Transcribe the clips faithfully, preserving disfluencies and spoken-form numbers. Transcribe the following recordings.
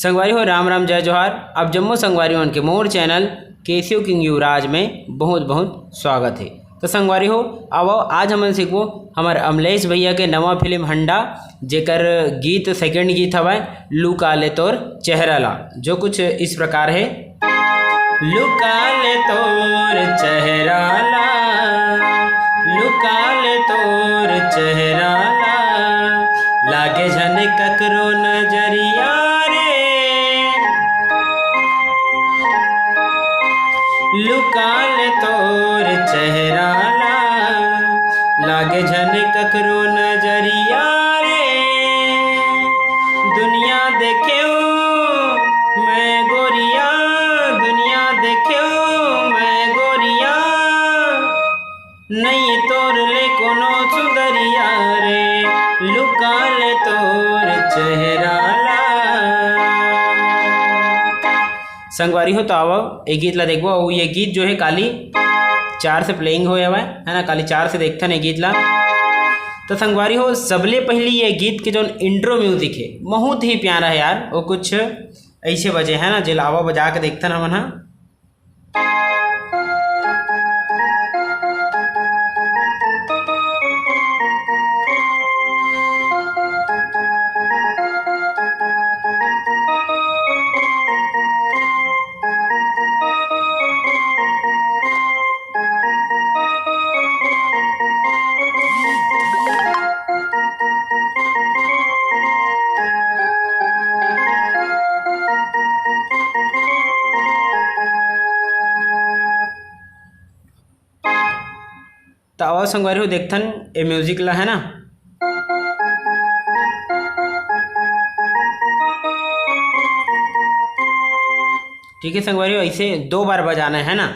संगवारी हो, राम राम, जय जोहार। आप जम्मो संगवारी मन के मोर चैनल केसीओ किंग युवराज में बहुत बहुत स्वागत है। तो संगवारी हो, आवो आज हमन सीखबो हमर अमलेश भैया के नवा फिल्म हंडा, जेकर गीत, सेकंड गीत हवय लुका ले तोर चेहरा ला, जो कुछ इस प्रकार है। लुका ले तोर चेहरा ला, लुका ले तोर चेहरा ला, लागे झन ककरो नजरिया रे। लुका ले तोर चेहरा ला, लागे झन ककरो नजरिया रे। दुनिया देखेव मैं गोरिया, दुनिया देखेव मैं गोरिया, नइ तोर ले कोनो सुंदरिया रे, लुका ले तोर चेहरा ला। संगवारी हो, तो आवव, ये गीत ला देखबो। अउ ये गीत जो है काली चार से प्लेइंग होए हवय, है ना, काली चार से देखथन ये गीत ला। तो संगवारी हो, सबले पहली ये गीत के जोन इंट्रो म्यूजिक है, बहुत ही प्यारा है यार। वो कुछ ऐसे बजे है ना, जेला आवा बजा के देखथन हमन हा। त आवा संगवारी हो, देखथन ए म्यूजिक ला, है ना। ठीक है संगवारी हो, ऐसे दो बार बजाना है ना।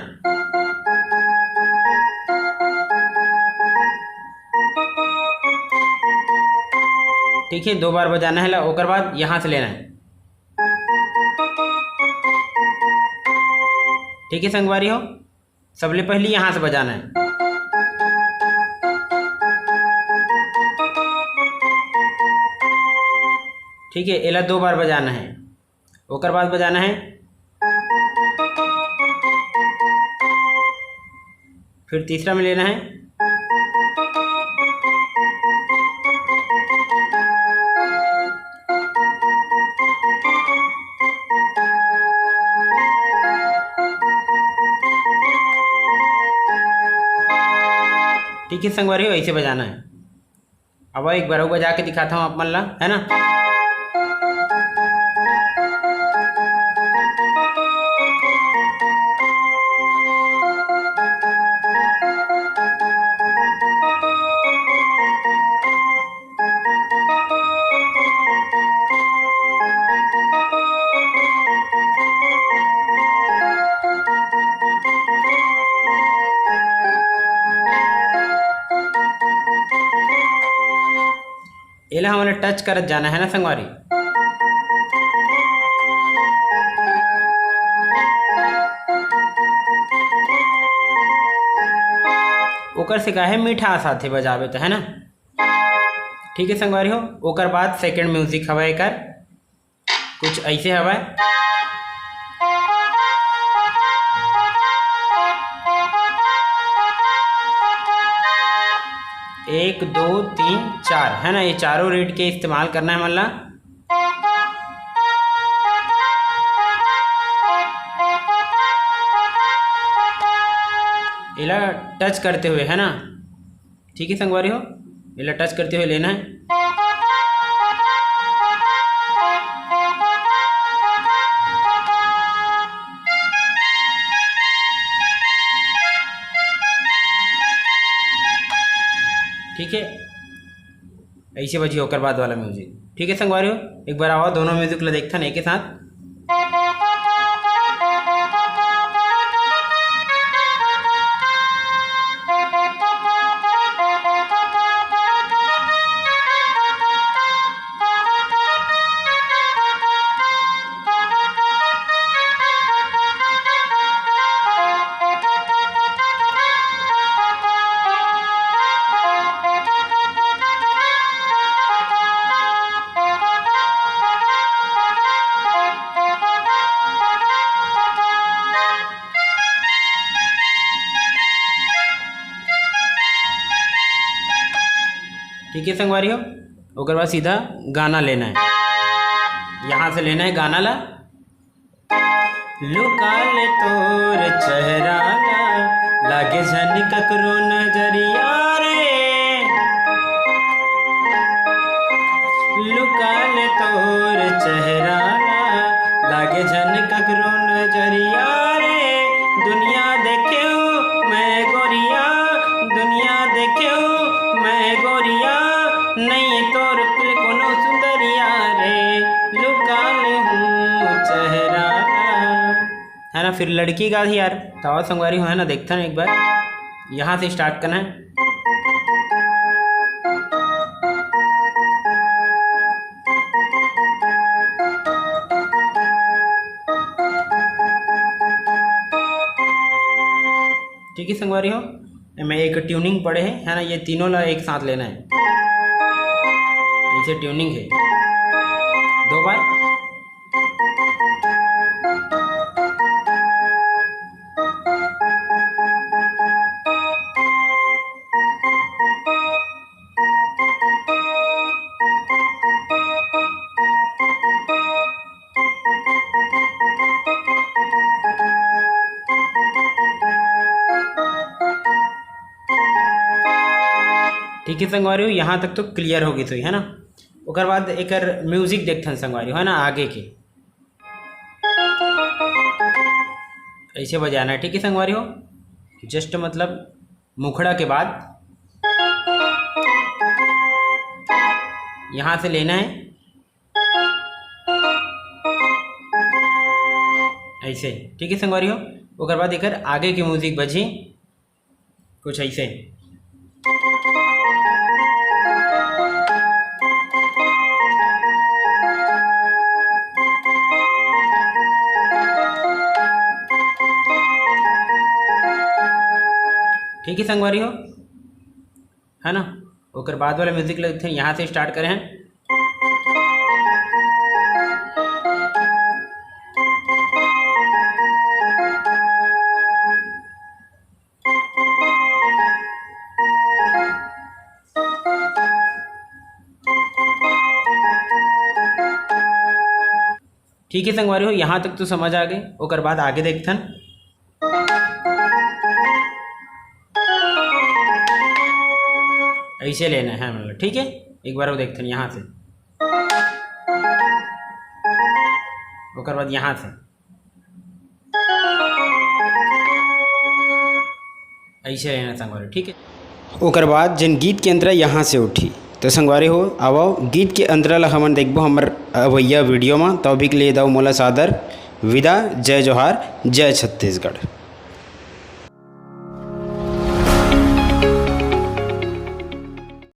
ठीक है, दो बार बजाना है ला, ओकर बाद यहाँ से लेना है। ठीक है संगवारी हो, सबले पहली यहाँ से बजाना है। ठीक है, एला दो बार बजाना है, ओकर बाद बजाना है, फिर तीसरा में लेना है। ठीक है संगवारी हो, ऐसे बजाना है। अब एक बार अउ बजा के दिखाता हूँ आप मन ला, है ना। एला हमन टच करत जाना है ना संगवारी। ओकर से का है, मिठास आथे बजाबे त, है ना। ठीक है संगवारी हो, ओकर बाद सेकंड म्यूजिक हवय एकर, कुछ ऐसे हवय। एक, दो, तीन, चार, है ना, ये चारों रेट के इस्तेमाल करना है हमन ला। एला टच करते हुए, है ना, ठीक है संगवारी हो, एला टच करते हुए लेना है। ठीक है, ऐसे बजी ओकर बाद वाला म्यूजिक। ठीक है संगवारी हो, एक बार आवा दोनों म्यूजिक ला देखथन एक साथ। ठीक है संगवारी हो, ओकर बाद सीधा गाना लेना है, यहाँ से लेना है गाना ला। लुका ले तोर चेहरा ला, लागे झन ककरो नजरिया रे। लुका ले तोर चेहरा ला, लागे झन ककरो नजरिया रे। दुनिया देखेउ मैं गोरिया, दुनिया देखेउ मैं गोरिया, नहीं तोर कोनो सुंदरिया रे। लुका ले हूँ चेहरा ला। है ना, फिर लड़की का ही यार, तो आओ संगवारी हो, है ना, देखते हैं एक बार, यहाँ से स्टार्ट करना है। ठीक है संगवारी हो, मैं एक ट्यूनिंग पड़े है, है ना, ये तीनों ला एक साथ लेना है, ऐसे ट्यूनिंग है। दो बार। ठीक है संगवारी हो, यहाँ तक तो क्लियर हो गई तो, है ना। ओकर बाद एकर म्यूजिक देखथन संगवारी हो, है ना, आगे के ऐसे बजाना है। ठीक है संगवारी हो, जस्ट मतलब मुखड़ा के बाद यहाँ से लेना है ऐसे। ठीक है संगवारी हो, ओकर बाद एकर आगे के म्यूजिक बजी कुछ ऐसे। ठीक है संगवारी हो, है ना। ओकर बाद वाला म्यूजिक लगते हैं, यहाँ से स्टार्ट करें हैं। ठीक है संगवारी हो, यहाँ तक तो समझ आ गए। ओकर बाद आगे देखथन, ऐसे लेना है मतलब। ठीक है, एक बार वो देखथन यहाँ से, ओकर बाद यहाँ से ऐसे लेना संगवारी। ठीक है, ओकर बाद जेन गीत के अंतरा यहाँ से उठी, तो संगवारी हो, आवो गीत के अंतरा ला हमन देखबो हमर अवैया वीडियो में। तो अभी के लिए दव मोला सादर विदा। जय जोहार, जय छत्तीसगढ़।